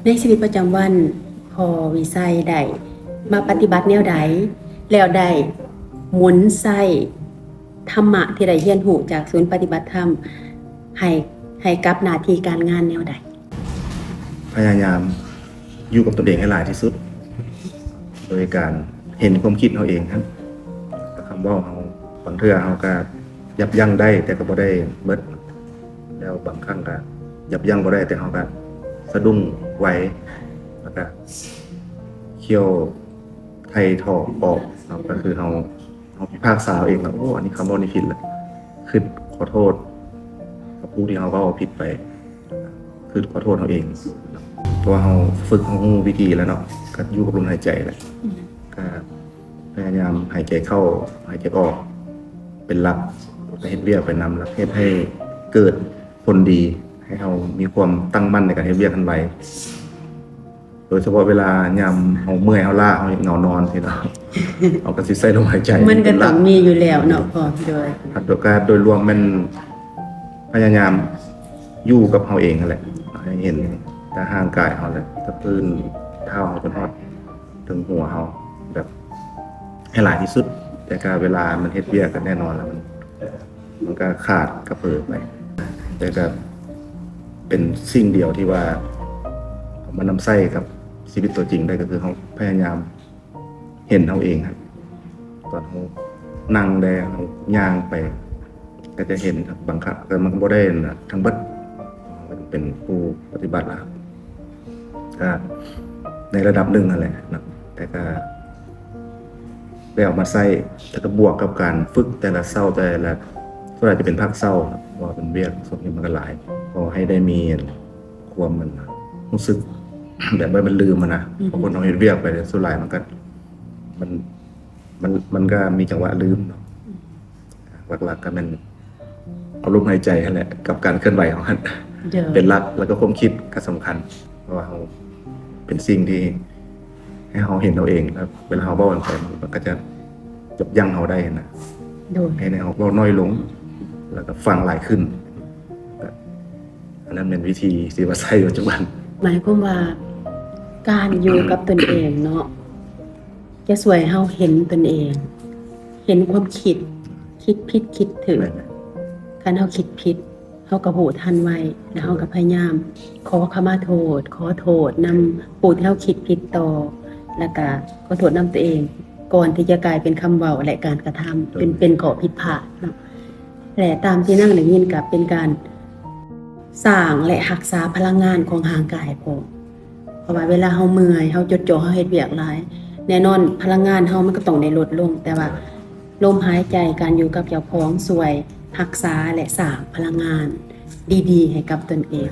ໃນຊີວິດປະຈຳວັນ ພໍ່ວິໄຊໄດ້ມາປະຕິບັດແນວໃດ ແລ້ວໄດ້ໝູນໃຊ້ທຳມະທີ່ໄດ້ຮຽນຮູ້ຈາກສູນປະຕິບັດທຳ ໃຫ້ ໃຫ້ກັບໜ້າທີ່ການງານແນວໃດ? ພະຍາຍາມຢູ່ກັບຕົນເອງໃຫ້ຫຼາຍທີ່ສຸດ ໂດຍການເຫັນຄວາມຄິດເຮົາເອງຫັ້ນ ຄຳເວົ້າເຮົາ ບາງເທື່ອເຮົາກໍຢັບຢັ້ງໄດ້ ແຕ່ກໍບໍ່ໄດ້ໝົດ ແລ້ວບາງຄັ້ງກໍຍັບຢັ້ງບໍ່ໄດ້ ແຕ່ເຮົາກໍສະດຸ້ງໄວ ແລ້ວກໍຂ້ຽວໄຖ່ຖອກອອກເນາະ ກໍຄືເຮົາ ເຮົາພິພາກສາເອງວ່າ ໂອ້ ອັນນີ້ຄຳເວົ້ານີ້ຜິດລະ ຄຶດຂໍໂທດກັບຜູ້ທີ່ເຮົາເວົ້າຜິດໄປ ຄຶດຂໍໂທດເຮົາເອງ ເພາະວ່າເຮົາຝຶກ ເຮົາຮູ້ວິທີແລ້ວເນາະ ກໍຢູ່ກັບລົມຫາຍໃຈແຫຼະ ອືມ ກໍພະຍາຍາມຫາຍໃຈເຂົ້າ ຫາຍໃຈອອກເປັນຫຼັກ ແລະ ເຮັດວຽກໄປນຳ ແລ້ວເຮັດໃຫ້ເກີດຜົນດີ ໃຫ້ເຮົາມີຄວາມຕັ້ງໝັ້ນໃນການເຮັດວຽກຫັ້ນໄວ ໂດຍສະເພາະເວລາຍາມເຮົາເມື່ອຍ ເຮົາລ້າ ເຮົາຢາກເຫງົານອນຊີ້ເນາະ ເຮົາກໍຊິໃສ່ລົມຫາຍໃຈ ມັນກໍຕ້ອງມີຢູ່ແລ້ວເນາະພໍ່ ໂດຍ ໂດຍ ໂດຍລວມແມ່ນພະຍາຍາມຢູ່ກັບເຮົາເອງຫັ້ນແຫຼະ ໃຫ້ເຫັນແຕ່ຮ່າງກາຍເຮົາແຫຼະ ແຕ່ພື້ນເທົ້າເຮົາຈົນຮອດເຖິງຫົວເຮົາ ແບບໃຫ້ຫຼາຍທີ່ສຸດ ແຕ່ກໍເວລາມັນເຮັດວຽກກໍແນ່ນອນແລ້ວ ມັນ ມັນກໍຂາດກະເປີໄປ ແຕ່ກໍເປັນສິ່ງດຽວທີ່ວ່າເອົາມານຳໃຊ້ກັບຊີວິດຕົວຈິງໄດ້ ກໍຄືເຮົາພະຍາຍາມເຫັນເຮົາເອງຫັ້ນ ຕອນເຮົານັ່ງແດ່ ເຮົາຍ່າງໄປ ກໍຈະເຫັນ ບາງຄັ້ງ ແຕ່ມັນກໍບໍ່ໄດ້ນັ້ນນະ ທັງເບິດ ເປັນຜູ້ປະຕິບັດລະ ກໍໃນລະດັບໜຶ່ງຫັ້ນແຫຼະເນາະ ແຕ່ກໍໄດ້ເອົາມາໃຊ້ ແລ້ວກໍບວກກັບການຝຶກແຕ່ລະເຊົ້າ ແຕ່ລະ ສ່ວນຫຼາຍຈະເປັນພາກເຊົ້າ ເພາະວ່າເປັນວຽກຊ່ວງນີ້ມັນກໍຫຼາຍ ກໍໃຫ້ໄດ້ມີຄວາມ ອັນ ຮູ້ສຶກແບບວ່າມັນລືມຫັ້ນນະ ອືຮຶ ເພາະຄົນເຮົາເຮັດວຽກໄປ ສ່ວນຫຼາຍມັນກໍ ມັນ ມັນ ມັນກໍມີຈັງຫວະລືມເນາະ ອືມ ຫຼັກໆກໍແມ່ນເອົາລົມຫາຍໃຈຫັ້ນແຫຼະ ກັບການເຄື່ອນໄຫວເຮົາຫັ້ນ ໂດຍ ເປັນຫຼັກ ແລ້ວກໍຄວາມຄິດກໍສຳຄັນ ເພາະວ່າເຮົາເປັນສິ່ງທີ່ໃຫ້ເຮົາເຫັນເຮົາເອງ ແລ້ວເວລາເຮົາເວົ້າອອກໄປ ມັນກໍຈະຍັບຢັ້ງເຮົາໄດ້ຫັ້ນນະ ໂດຍ ເຮັດໃຫ້ເຮົາເວົ້າໜ້ອຍລົງ ແລ້ວກໍຟັງຫຼາຍຂຶ້ນ ກໍອັນນັ້ນແມ່ນວິທີທີ່ວ່າໃຊ້ປັດຈຸບັນ ໝາຍຄວາມວ່າການຢູ່ກັບຕົນເອງເນາະ ຈະຊ່ວຍເຮົາເຫັນຕົນເອງ ເຫັນຄວາມຄິດ ຄິດຜິດຄິດຖືກ ແມ່ນ ຄັນເຮົາຄິດຜິດ ເຮົາກໍຮູ້ທັນໄວ ແລ້ວເຮົາກໍພະຍາຍາມຂໍຂະມາໂທດ ຂໍໂທດນຳຜູ້ທີ່ເຮົາຄິດຜິດຕໍ່ ແລ້ວກໍຂໍໂທດນຳຕົວເອງ ກ່ອນທີ່ຈະກາຍເປັນຄຳເວົ້າ ແລະ ການກະທຳ ໂດຍ ເປັນ ເປັນຂໍ້ຜິດພາດເນາະ ແລະ ຕາມທີ່ນາງໄດ້ຍິນກໍເປັນການ ສ້າງ ແລະ ຮັກສາພະລັງງານຂອງຮ່າງກາຍພ້ອມ ເພາະວ່າເວລາເຮົາເມື່ອຍ ເຮົາຈົດຈ່ອ ເຮົາເຮັດວຽກຫຼາຍ ແນ່ນອນພະລັງງານເຮົາມັນກໍຕ້ອງໄດ້ລົດລົງ ແຕ່ວ່າລົມຫາຍໃຈ ການຢູ່ກັບເຈົ້າຂອງ ຊ່ວຍຮັກສາ ແລະ ສ້າງພະລັງງານດີໆໃຫ້ກັບຕົນເອງ.